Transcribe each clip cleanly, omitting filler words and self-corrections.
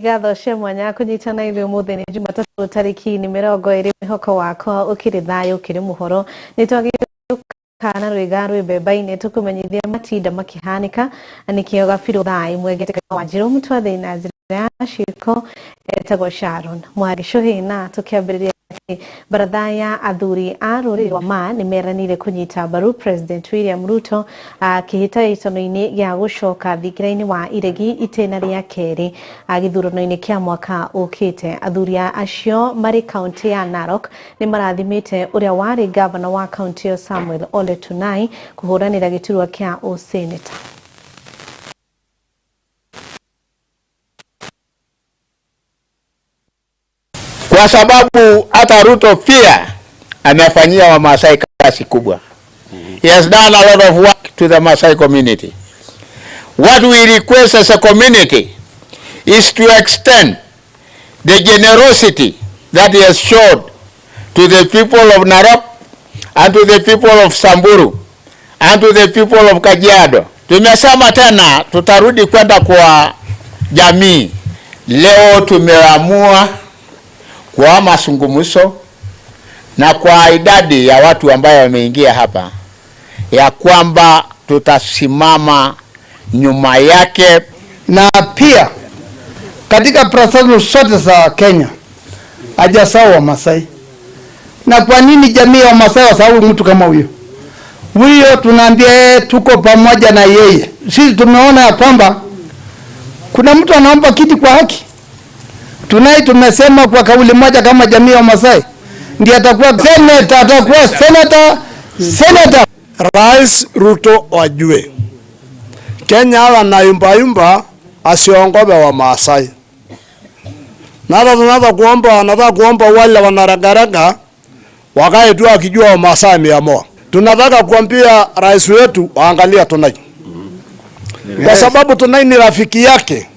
Ngatho cia mwanya kũnyitana ithuĩ ũmũthĩ nĩ Jumatatũ tarĩki nĩ 20 mwĩhoko wakwa ũkĩrĩ thayũ ũkĩrĩ mũhoro nĩ twagĩũka na rwĩga rwĩ mbemba-inĩ tũkũmenyithia matinda makĩhanĩka nĩkĩo gabirũ thaa ĩmwe getĩka Wanjirũ mũtwathĩ na njĩra ya ciĩko etagwo Sharon Mwagĩcũhĩ na tũkĩambĩrĩria atĩ baratha ya athuri a rũrĩrĩ rwa Maa nĩ meranĩire kũnyita mbaru President William Ruto kĩhĩtahĩtano-inĩ gĩa gũcoka thingira-inĩ wa iregi itĩna rĩa kerĩ gĩthurano-inĩ kĩa mwaka ũkĩte. Athuri acio marĩ kaunti ya Narok nĩ marathimĩte ũrĩa warĩ gavana wa kaunti ĩyo Samuel Ole Tunai kũhũranĩra gĩturwa kĩa ũseneta. Kwa sababu hata Ruto pia amefanyia Wamasai kazi kubwa. He has done a lot of work to the Maasai community. What we request as a community is to extend the generosity that he has showed to the people of Narok and to the people of Samburu and to the people of Kajiado. Tumesema tena tutarudi kwenda kwa jamii. Leo tumeamua kwa mazungumzo na kwa idadi ya watu ambayo wameingia hapa ya kwamba tutasimama nyuma yake, na pia katika prasano zote za Kenya hajasahau Wamasai. Na kwa nini jamii ya Wamasai wasahau mtu kama huyo? Huyo tunaambia yeye tuko pamoja na yeye. Sisi tumeona ya kwamba kuna mtu anaomba kiti kwa haki. Tunai tumesema kwa kauli moja kama jamii ya Wamasai ndiye atakuwa senator, atakuwa senator, senator. Rais Ruto wajue Kenya wanayumba yumba asiongobe wa Maasai. Nada tunataka kuomba, nataka kuomba wale wanaragaraga wakae tu akijua wa Maasai ameamua. Tunataka kuambia rais wetu waangalia Tunai. Kwa sababu Tunai ni rafiki yake.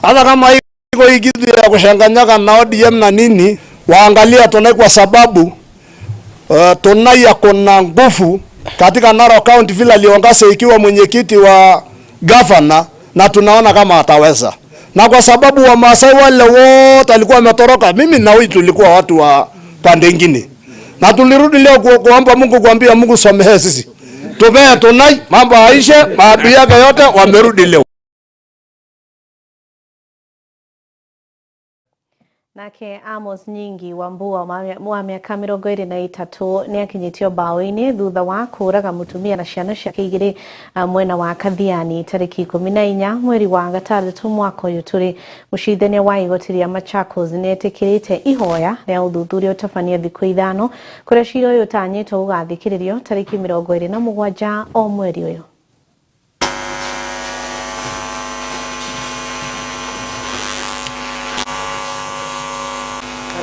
Hata kama iko hii kitu ya kushanganyaka na ODM na nini, waangalia Tunai kwa sababu Tunai ako na nguvu katika Narok County vile aliongoza ikiwa mwenyekiti wa governor, na tunaona kama ataweza. Na kwa sababu wa Maasai wale wote alikuwa ametoroka, mimi na huyu tulikuwa watu wa pande nyingine. Na tulirudi leo kuomba Mungu, kuambia Mungu samehe sisi. Tupee Tunai mambo yaishe, maadui yake yote wamerudi leo. Nake Amos Nyingi wa Mbua wa mĩaka 23 nĩ akinyĩtio mbaũ-inĩ thutha wa kũraga mũtumia na ciana ciake igĩrĩ mwena wa Kathiani tarĩki 14 mweri wa gatandatũ mwaka ũyũ tũrĩ. Mũcirithania wa igoti rĩa Machakos nĩ etĩkĩrĩte ihoya rĩa ũthuthuria ũtabania thikũ 5 kũrĩa cira ũyũ ũtanyĩtwo gũgathikĩrĩrio tarĩki 27 o mweri ũyũ.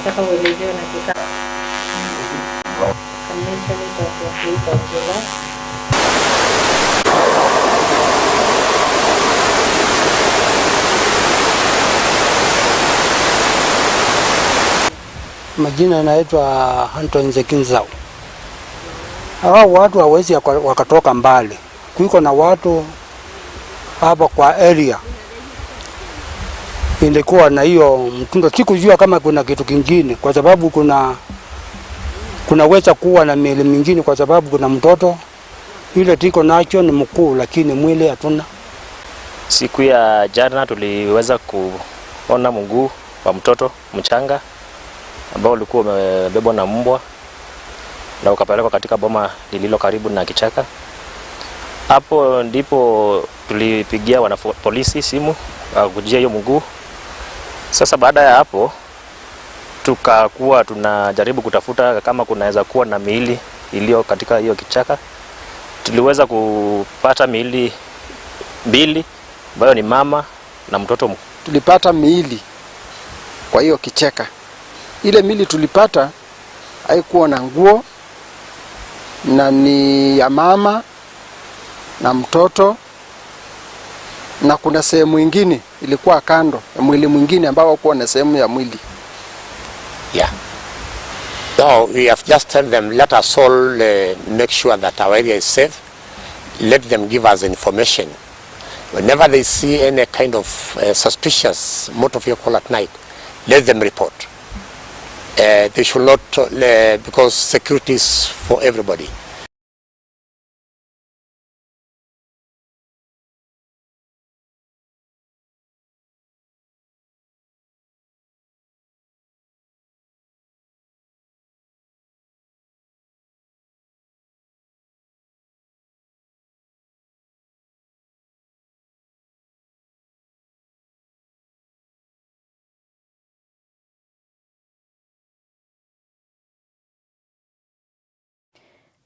Nataka uelezewe na kikao. Can mention it on the 8th of July. Majina naitwa Anton Zekinzao. Hawa watu hawezi wakatoka mbali. Kuiko na watu hapa kwa area ilikuwa na hiyo mtindo. Sikujua kama kuna kitu kingine, kwa sababu kunaweza kuwa na miili mingine, kwa sababu kuna mtoto ile tiko nacho ni mkuu, lakini mwili hatuna. Siku ya jana tuliweza kuona mguu wa mtoto mchanga ambao ulikuwa umebebwa na mbwa na ukapelekwa katika boma lililo karibu na kichaka. Hapo ndipo tulipigia wana polisi simu kujia hiyo mguu. Sasa baada ya hapo tukakuwa tunajaribu kutafuta kama kunaweza kuwa na miili iliyo katika hiyo kichaka. Tuliweza kupata miili 2 ambayo ni mama na mtoto. Tulipata miili kwa hiyo kichaka. Ile miili tulipata haikuwa na nguo na ni ya mama na mtoto, na kuna sehemu nyingine ilikuwa kando ya mwili mwingine ambao hakuwa na sehemu ya mwili. Yeah. So we have just told them, let us all make sure that our area is safe. Let them give us information. Whenever they see any kind of suspicious motor vehicle at night, let them report. They should not, because security is for everybody.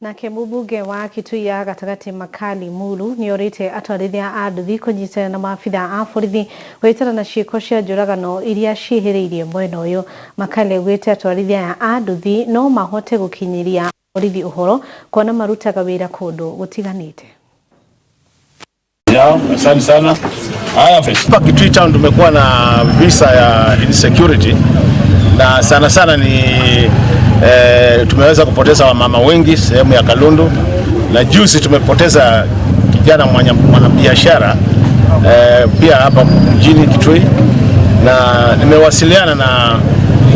Nake mũmbunge wa Kitui ya gatagatĩ Makali Mulu nĩorĩte atwarithia a nduthi kũnyitana na maabitha a borithi gwĩtana na ciĩko cia njũragano iria ciĩhĩrĩirie mwena ũyũ. Makali augĩte atwarithia aya a nduthi no mahote gũkinyĩria borithi ũhoro kuona marutaga wĩra kũndũ gũtiganĩte. Asante sana. Haya, hapa Kitui Town tumekuwa na visa ya insecurity na sana sana ni tumeweza kupoteza wamama wengi sehemu ya Kalundu, na juzi tumepoteza kijana mwanabiashara pia hapa mjini Kitui, na nimewasiliana na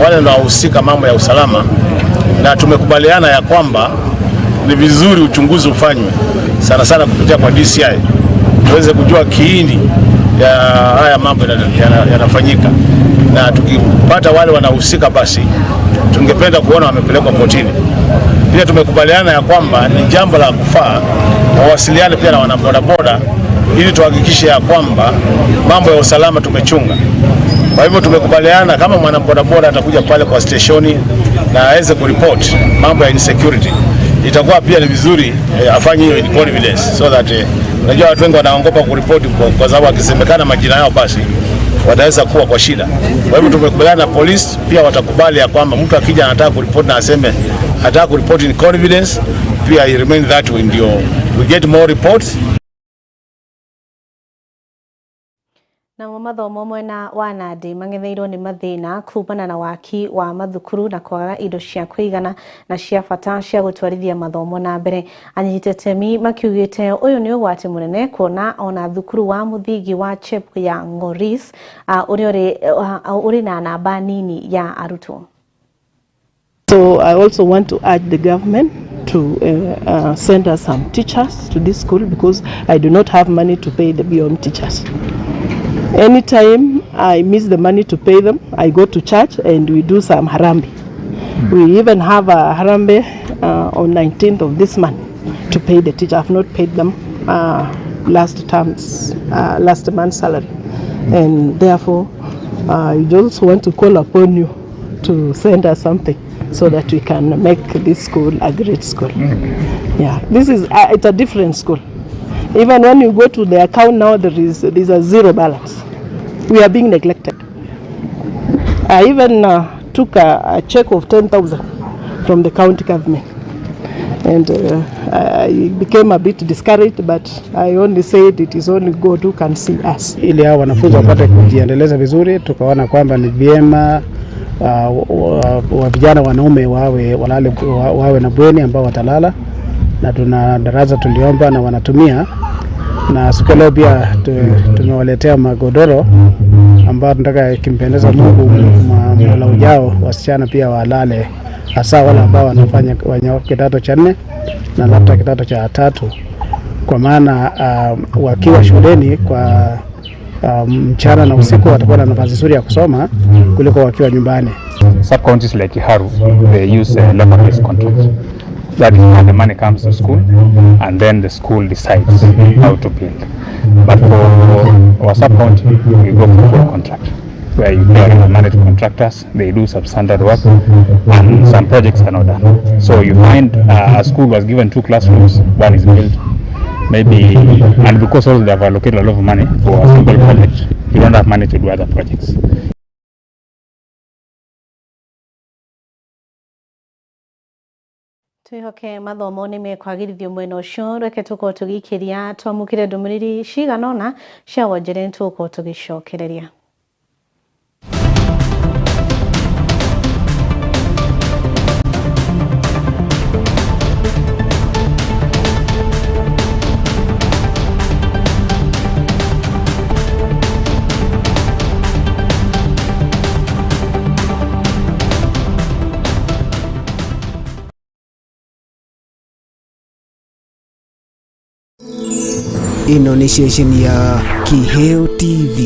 wale wanaohusika mambo ya usalama na tumekubaliana ya kwamba ni vizuri uchunguzi ufanywe sana sana kupitia kwa DCI tuweze kujua kiini ya haya mambo yanafanyika, na tukipata wale wanahusika basi tungependa kuona wamepelekwa kotini. Pia tumekubaliana ya kwamba ni jambo la kufaa wawasiliane pia na wanabodaboda ili tuhakikishe ya kwamba mambo ya usalama tumechunga. Kwa hivyo tumekubaliana kama mwanabodaboda atakuja pale kwa steshoni na aweze kuripoti mambo ya insecurity, itakuwa pia ni vizuri afanye hiyo in confidence, so that unajua watu wengi wanaogopa kuripoti kwa sababu akisemekana majina yao basi wataweza kuwa kwa shida. Kwa hivyo tumekubaliana na polisi pia watakubali ya kwamba mtu akija anataka kuripoti na aseme anataka kuripoti in confidence, pia i remain that way, ndio we get more reports. Namo mathomo mwena wa Nandi mang'etheirwo nĩ mathĩna kumana na waki wa mathukuru na kwaga indo cia kũigana na cia bata cia gũtwarithia mathomo na mbere. Anyiti itemi makiugĩte ũyũ nĩ ũgwati mũnene kuona ona thukuru wa mũthingi wa Chep ya Ngoris ũrĩa ũrĩ na namba nini ya arutwo. So I also want to urge the government to send us some teachers to this school because I do not have money to pay the BOM teachers. Anytime I miss the money to pay them, I go to church and we do some harambe. We even have a harambe on 19th of this month to pay the teacher. I've not paid them last month's salary. And therefore, I also want to call upon you to send us something so that we can make this school a great school. Yeah, this is it's a different school. Even when you go to the account now, there's a zero balance. We are being neglected. I even took a check of 10,000 from the county government. And I became a bit discouraged, but I only said it is only God who can see us. Ili hao wanafunzi wapate kujiendeleza vizuri, tukaona kwamba ni vyema wa vijana wanaume wawe na bweni ambao watalala, na tuna darasa tuliomba na wanatumia, na siku leo pia tumewaletea magodoro ambao tunataka kimpendeza Mungu mwaka ujao wasichana pia walale, hasa wale ambao wanafanya kidato cha 4 na labda kidato cha 3, kwa maana wakiwa shuleni kwa mchana na usiku watakuwa na nafasi nzuri ya kusoma kuliko wakiwa nyumbani. Sub counties like Kiharu, they use a labor-based contract. That is where the money comes to school, and then the school decides how to build. But for our sub-county, we go for full contract, where you pay the money to contractors, they do substandard work, and some projects are not done. So you find a school was given 2 classrooms, one is built, maybe, and because also they have allocated a lot of money for a single project, you don't have money to do other projects. Twihoke mathomo nĩ mekwagĩrithio mwena ũcio. Reke tũkorwo tũgĩikĩria twamũkĩre ndũmĩrĩri cigana ũna cia wonjere nĩtũgũkorwo tũgĩcokereria. Ĩno nĩ ceceni ya Kĩheo TV,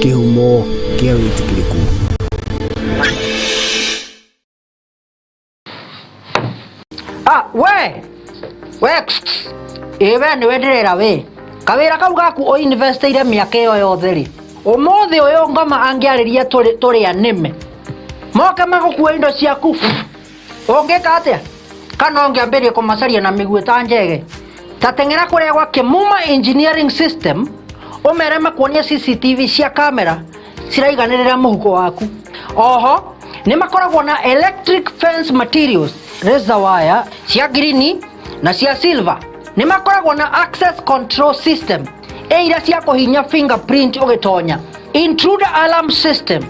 kĩhumo kĩa wĩtĩkĩrĩku. Ah, we we ĩ we nĩwe ndĩrera we kawĩra kau gaku ũinvestĩire mĩaka ĩyo yothe rĩ ũmũthĩ ũyũ ngoma angĩarĩria tũrĩ anĩme moke magũkue indo ciaku ũngĩka atĩa kana ũngĩambĩrĩria kũmacaria na mĩguĩ ta njege ta teng'era kũrĩa gwa Kĩmuma Engineering System ũmere makuonie CCTV cia kamera ciraiganĩrĩra mũhuko waku oho nĩ makoragwo na electric fence materials razor wire cia ngirini na cia silver nĩ makoragwo na access control system ĩ iria cia kũhinya fingerprint ũgĩtonya intruder alarm system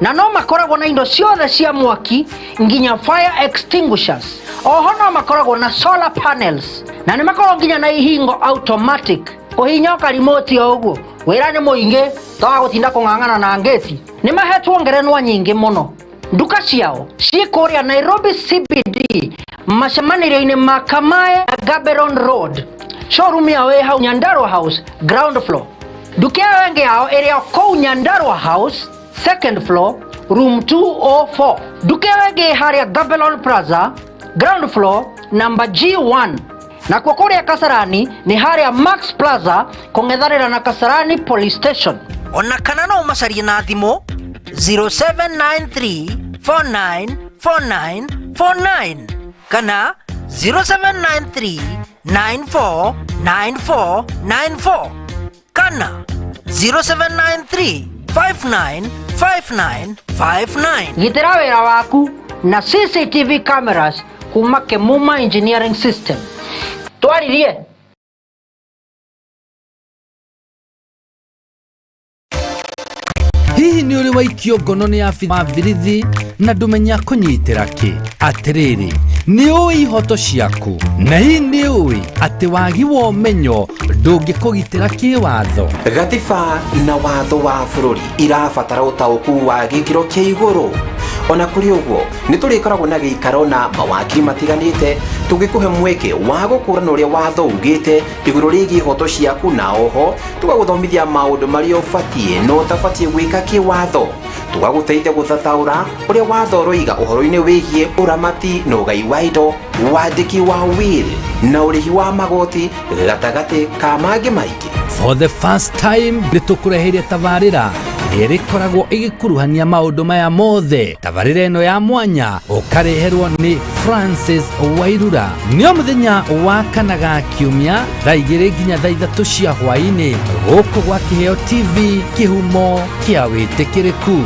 na no makoragwo na indo ciothe cia mwaki nginya fire extinguishers oho no makoragwo na solar panels na nĩ makoragwo nginya na ihingo automatic kũhinya ũkarimoti o ũguo wĩra nĩ mũingĩ toga gũtinda kũng'ang'ana na ngĩti nĩ mahetwo ngerenwa nyingĩ mũno nduka ciao ciĩ kũrĩa Nairobi CBD macemanĩrio-inĩ ma Kamae na Gaborone Road showroom yao ĩ hau Nyandarua House ground floor nduka ĩyo ĩngĩ yao ĩrĩ o kũu Nyandarua House second floor room 204 nduka ĩyo ĩngĩ ĩ harĩa Gaborone Plaza ground floor number G1 nakuo kũrĩa Kasarani nĩ harĩa Max Plaza kũng'ethanĩra na Kasarani Police Station ona kana no ũmacarie na thimũ 0793 4949 49 kana 0793 9494 94 kana 0793 5959 59 gitĩra wĩra waku na CCTV cameras kuma Kemuma Engineering System twaririe Hihi nĩ ũrĩ waikio ngono nĩ abithaa wa birithi na ndũmenya kũnyitĩra kĩ? Atĩrĩrĩ, nĩ ũĩ ihoto ciaku? Na hihi nĩ ũĩ atĩ wagi wa ũmenyo ndũngĩkũgitĩra kĩwatho? Gatiba na watho wa bũrũri irabatara ũtaũku wa gĩkĩro kĩa igũrũ. Ona kũrĩ ũguo, nĩ tũrĩkoragwo na gĩikaro na mawakiri matiganĩte tũngĩkũhe mweke wa gũkũrana ũrĩa watho ugĩte igũrũ rĩgiĩ ihoto ciaku na oho tũgagũthomithia maũndũ marĩa ũbatiĩ na ũtabatiĩ gwĩka kĩwatho. Tũgagũteithia gũthathaũra ũrĩa watho ũroiga ũhoro-inĩ wĩgiĩ ũramati na ũgai wa indo, wandĩki wa will na ũrĩhi wa magoti gatagatĩ ka mangĩ maingĩ. For the first time nĩ tũkũreheire tabarĩra ĩrĩa ĩrĩkoragwo ĩgĩkuruhania maũndũ maya mothe. Tabarĩra ĩno ya mwanya ũkareherwo nĩ Francis Wairura nĩ o mũthenya wa kana ga kiumia thaa igĩrĩ nginya thaa ithatũ cia hwaĩ-inĩ gũkũ gwa Kĩheo TV, kĩhumo kĩa wĩtĩkĩrĩku.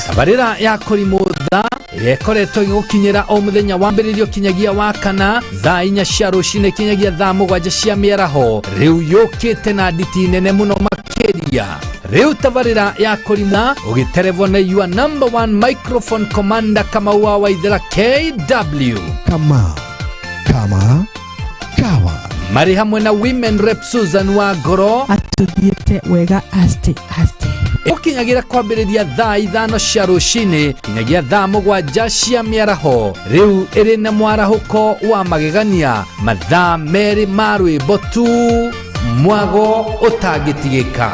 Tabarĩra ya Kũrimũ Tha ĩrĩa ĩkoretwo ĩgĩgũkinyĩra o mũthenya wambĩrĩrio kinyagia wa kana thaa inya cia rũcinĩ kinyagia thaa mũgwanja cia mĩaraho rĩu yũkĩte na nditi nene mũno makĩria. Rĩu tabarĩra ya Kũrimũ ũgĩterevwo nĩ your number one microphone commander Kamau wa Waithera KW. Kama kama kawa marĩ hamwe na women rep Susan Wangoro atũthiĩte wega aste aste ũkinyagira kwambĩrĩria thaa ithano cia rũcinĩ kinyagia thaa mũgwanja cia mĩaraho rĩu ĩrĩ na mwarahũko wa magegania mathaa merĩ ma rwĩmbo tu mwago ũtangĩtigĩka.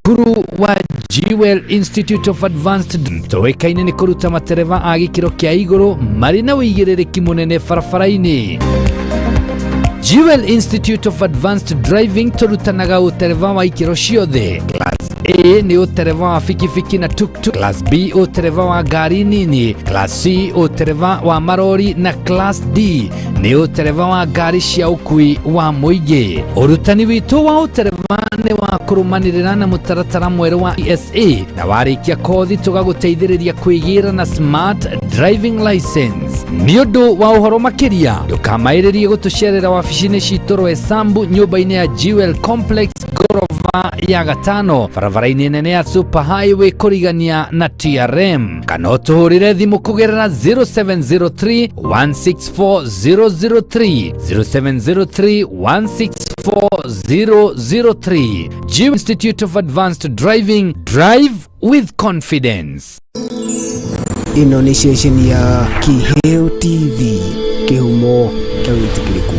Cukuru wa Jewel Institute of Advanced tũĩkaine nĩ kũruta matereba a gĩkĩro kĩa igũrũ marĩ na ũigĩrĩrĩki mũnene barabara-inĩ. Jewel Institute of Advanced Driving tũrutanaga ũtereba wa ikĩro ciothe. Class A nĩ ũtereba wa bikibiki na tuktuk, Class B ũtereba wa ngari nini, Class C ũtereba wa marori na Class D nĩ ũtereba wa ngari cia ũkui wa mũingĩ. Ũrutani witũ wa ũtereba nĩ wa kũrũmanĩrĩra na mũtaratara mwerũ wa ESA na warĩkia kothi tũgagũteithĩrĩria kwĩgĩra na smart driving license. Nĩ ũndũ wa ũhoro makĩria ndũkamaĩrĩrie gũtũcerera wabici-inĩ citũ Roysambu nyũmba-inĩ ya Jewel Complex ngorova ya gatano barabara-inĩ nene ya Super Highway kũrigania na TRM kana ũtũhũrĩre thimũ kũgerera 0703 164 003 0703 164 003. Jewel Institute of Advanced Driving, drive with confidence. Ĩno nĩ ceceni ya Kiheo TV, kĩhumo kĩa wĩtĩkĩrĩku.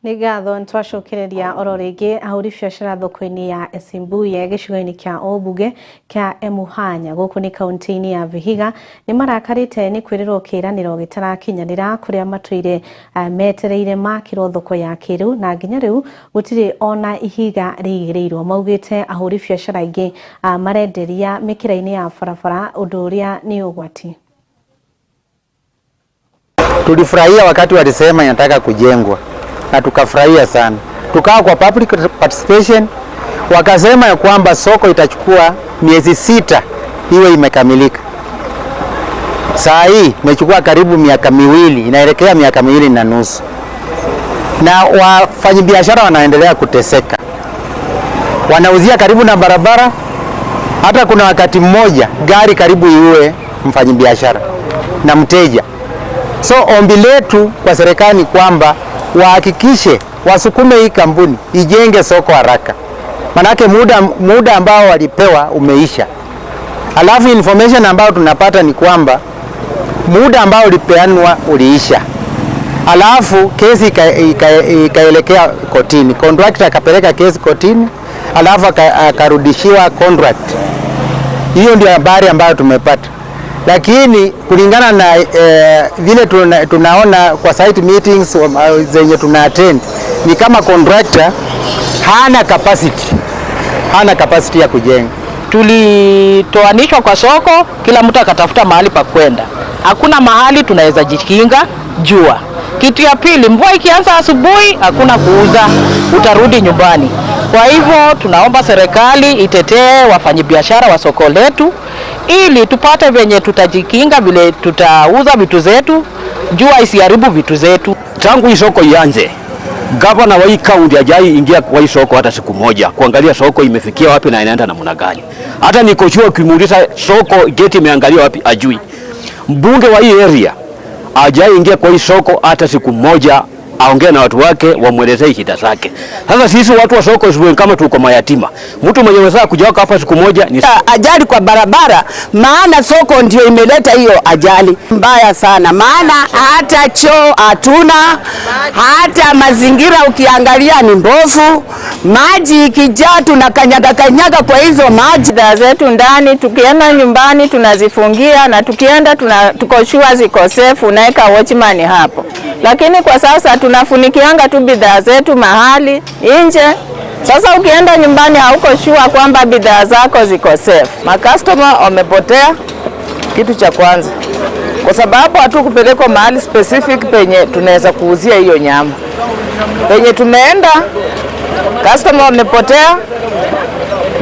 Nĩ ngatho nĩ twacokereria oro rĩngĩ ahũri biacara thoko-inĩ ya Esimbuye gĩcigo-inĩ kĩa ũmbunge kĩa Emuhanya gũkũ nĩ kaunti-inĩ ya Vihiga nĩ marakarĩte nĩ kwĩrĩrwo kĩĩranĩro gĩtarakinyanĩra kũrĩa matũire metereire makĩrwo thoko ya kĩrĩu na nginya rĩu gũtirĩ ona ihiga rĩigĩrĩirwo. Maugĩte ahũri biacara aingĩ marenderia mĩkĩra-inĩ ya barabara ũndũ ũrĩa nĩ ũgwati. Tulifurahia wakati walisema inataka kujengwa na tukafurahia sana. Tukawa kwa public participation, wakasema ya kwamba soko itachukua miezi 6 iwe imekamilika. Saa hii imechukua karibu miaka 2, inaelekea miaka 2.5. Na wafanyabiashara wanaendelea kuteseka. Wanauzia karibu na barabara. Hata kuna wakati mmoja gari karibu iue mfanyabiashara na mteja. So ombi letu kwa serikali kwamba wahakikishe wasukume hii kampuni ijenge soko haraka. Manake muda ambao walipewa umeisha. Alafu information ambayo tunapata ni kwamba muda ambao ulipeanwa uliisha. Alafu kesi ikaelekea kotini. Contractor akapeleka kesi kotini, alafu akarudishiwa contract. Hiyo ndio habari ambayo tumepata. Lakini kulingana na vile tunaona kwa site meetings zenye tuna attend, ni kama contractor hana capacity ya kujenga. Tulitoanishwa kwa soko, kila mtu akatafuta mahali pa kwenda. Hakuna mahali tunaweza jikinga jua. Kitu ya pili, mvua ikianza asubuhi hakuna kuuza, utarudi nyumbani. Kwa hivyo tunaomba serikali itetee wafanyabiashara wa soko letu ili tupate venye tutajikinga, vile tutauza vitu zetu, jua isiharibu vitu zetu. Tangu hii soko ianze, gavana wa hii kaunti hajai ingia kwa hii soko hata siku moja kuangalia soko imefikia wapi na inaenda namna gani. Hata niko sure ukimuuliza soko gate imeangalia wapi ajui. Mbunge wa hii area hajai ingia kwa hii soko hata siku moja aongee na watu wake wamuelezee shida zake. Sasa sisi watu wa soko sio kama tuko mayatima. Mtu mwenye weza kuja hapa siku moja ni ajali kwa barabara, maana soko ndio imeleta hiyo ajali mbaya sana. Maana hata choo hatuna, hata mazingira ukiangalia ni mbovu, maji ikijaa tunakanyaga kanyaga kwa hizo maji. Bidhaa zetu ndani, tukienda nyumbani tunazifungia, na tukienda tukoshua ziko safe, unaweka watchman hapo. Lakini kwa sasa tunafunikianga tu bidhaa zetu mahali nje. Sasa ukienda nyumbani hauko sure kwamba bidhaa zako ziko safe. Makastoma wamepotea, kitu cha kwanza, kwa sababu hatukupelekwa mahali specific penye tunaweza kuuzia hiyo nyama. Penye tumeenda customer wamepotea,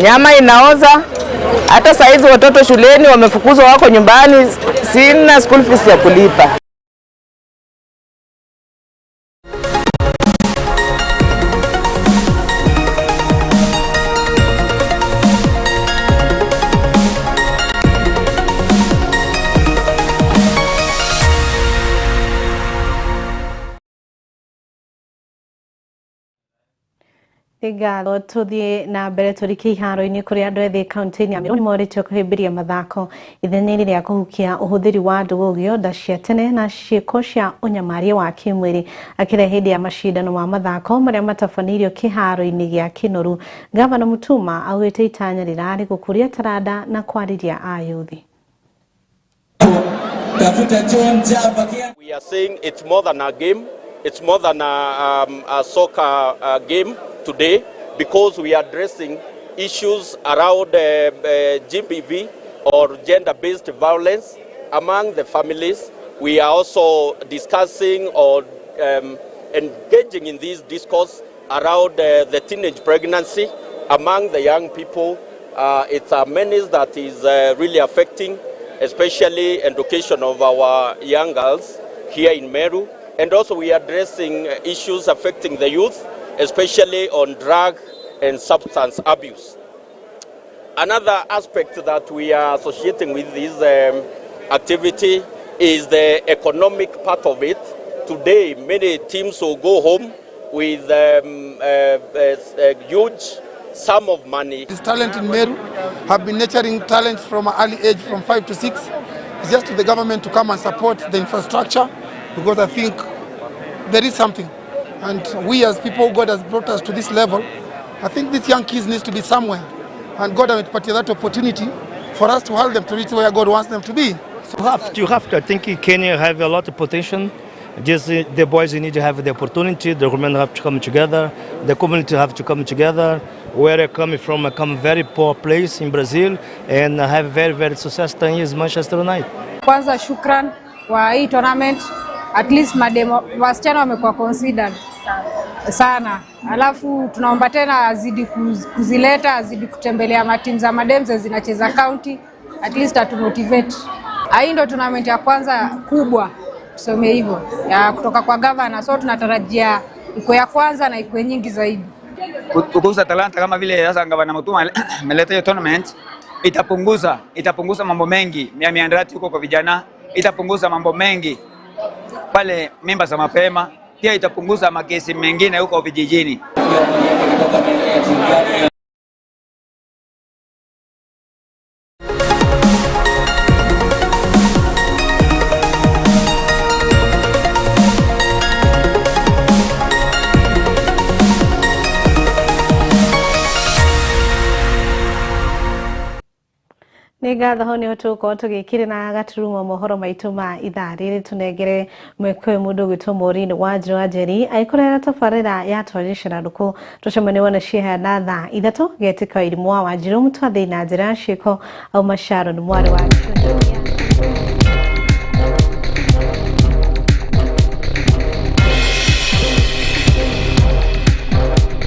nyama inaoza. Hata saizi watoto shuleni wamefukuzwa, wako nyumbani, sina school fees ya kulipa. Ngatho tuthie na mbere tũrĩ kĩharo-inĩ kũrĩa andũ ethĩ kaunti-inĩ ya Meru nĩmorĩtio kũhĩmbĩria mathako ithenya-inĩ rĩa kũhukia ũhũthĩri wa ndũgũgio, nda cia tene na ciĩko cia ũnyamaria wa kĩmwĩrĩ. Akĩrĩa hĩndĩ ya macindano ma mathako marĩa matabanĩirio kĩharo-inĩ gĩa Kĩnoru, Gavana Mutuma augĩte itanya rĩrarĩ gũkũria taranda na kwarĩria ayuthi. We are saying it's more than a game, it's more than a soccer game today, because we are addressing issues around GBV or gender-based violence among the families. We are also discussing or engaging in this discourse around the teenage pregnancy among the young people. It's a menace that is really affecting especially education of our young girls here in Meru. And also we are addressing issues affecting the youth, especially on drug and substance abuse. Another aspect that we are associating with this activity is the economic part of it. Today, many teams will go home with a huge sum of money. This talent in Meru have been nurturing talents from an early age, from 5 to 6. It's just to the government to come and support the infrastructure, because I think there is something. And we as people, God has brought us to this level. I think these young kids need to be somewhere. And God has put that opportunity for us to help them to reach where God wants them to be. So you have to. I think Kenya have a lot of potential. Just the boys need to have the opportunity, the women have to come together, the community have to come together. Where I come from, I come very poor place in Brazil, and I have very, very success 10 years Manchester United. Kwanza shukran kwa hii tournament, at least mademo wasichana wamekuwa considered sana. Alafu tunaomba tena azidi kuzileta, azidi kutembelea matimu za madem zinacheza county, at least atumotivate. Hii ndio tournament ya kwanza kubwa, tuseme hivyo, ya kutoka kwa governor, so tunatarajia iko ya kwanza na iko nyingi zaidi. Kukuza talanta kama vile sasa Gavana Mutuma ameleta hiyo tournament, itapunguza mambo mengi ya miandarati huko kwa vijana, itapunguza mambo mengi pale mimba za mapema, pia itapunguza makesi mengine huko vijijini. Nĩ ngatho hau nĩho tũgũkorwo tũgĩkĩrĩ na gaturumo mohoro maitũ ma ithaa rĩrĩ tũnengere mweke mũndũ ũgwĩtwo Maureen Wanjiru wa Njeri agĩkũrehera tabarĩra ya twarĩcĩra rũkũ tũcemanie wona cihana thaa 3 getĩka irimũ wa Wanjiru mũtwathĩ na njĩra ya ciĩko auma Sharon mwarĩ wa